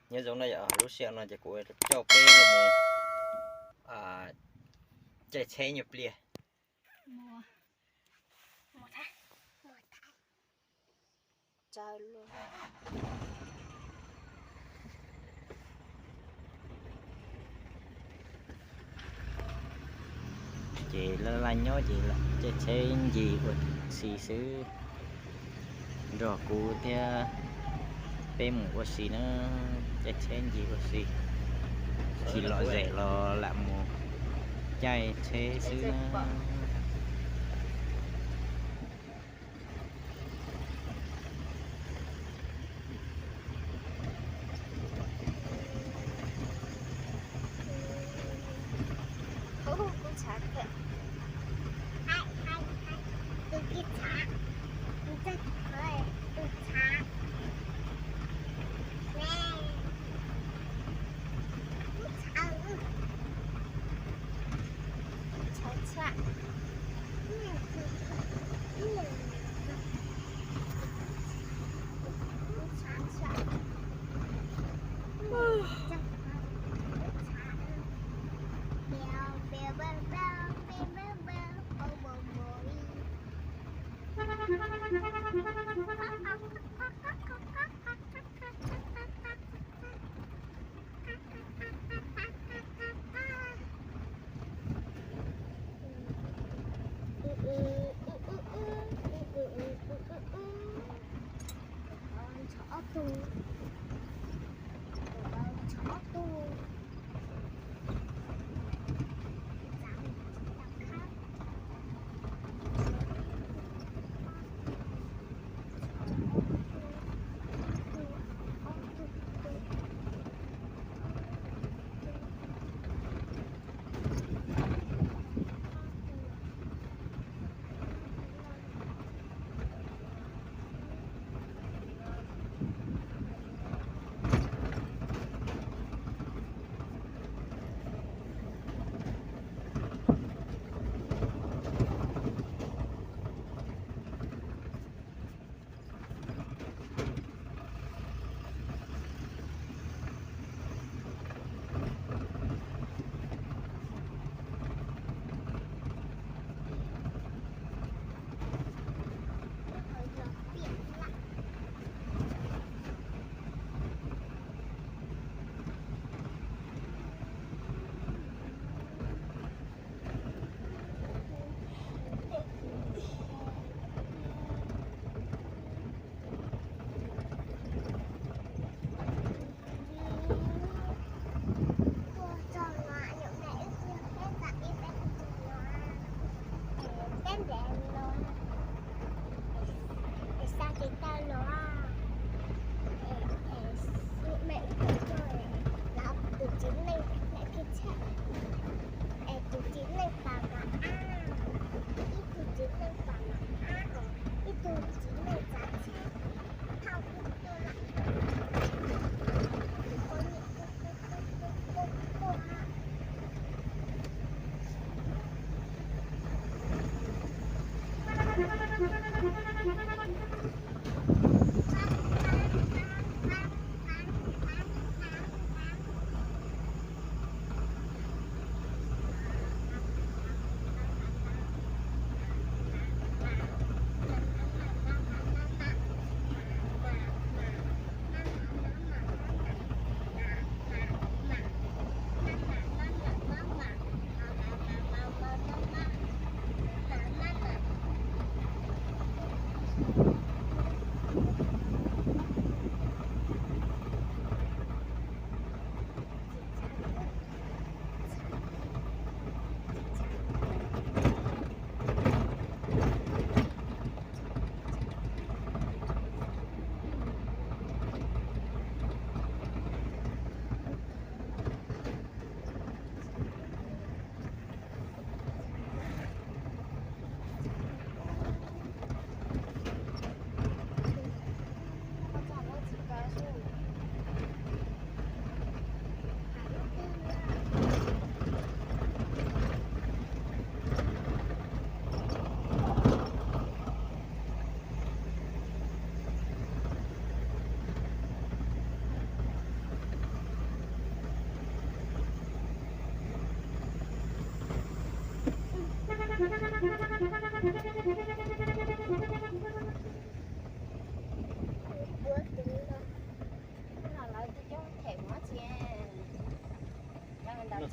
Nyob zoo na yom, lub sij hawm no ces kuv coj peb los caij tsheb nyuag pliag. Ces laj laj nyob ces caij tsheb ncig ua si xwb, nrog kuv thiab peb mus ua si na, caij tsheb ncig ua si, tsis lom zem los lam mus caij tsheb xwb na. Kuv tshav thiab. Tus tshav, tus tshav, tus tshav, tshav, tshav tshaj.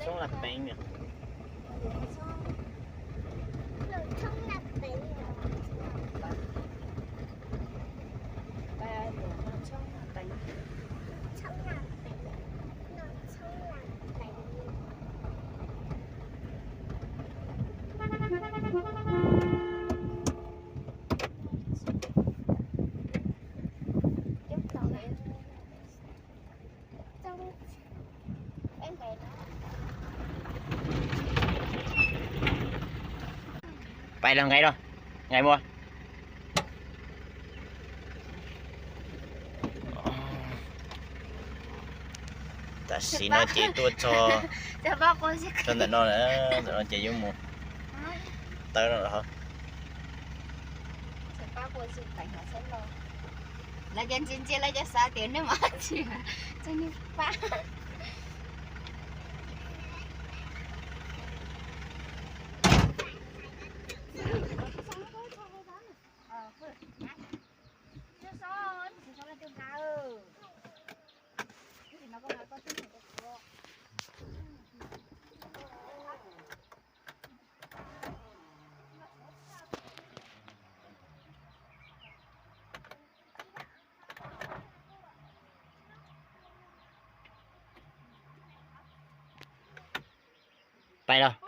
Tshoob laj peev. Pais los nqe los, nqe mus. Tam sim no ces tuaj txog, txog ntawm no, ntawm no ces yuav mus tawm no los. Lawv cov ntsia ntsia lawv cov xav tias nej mas tsis, tsis pab. Pais los.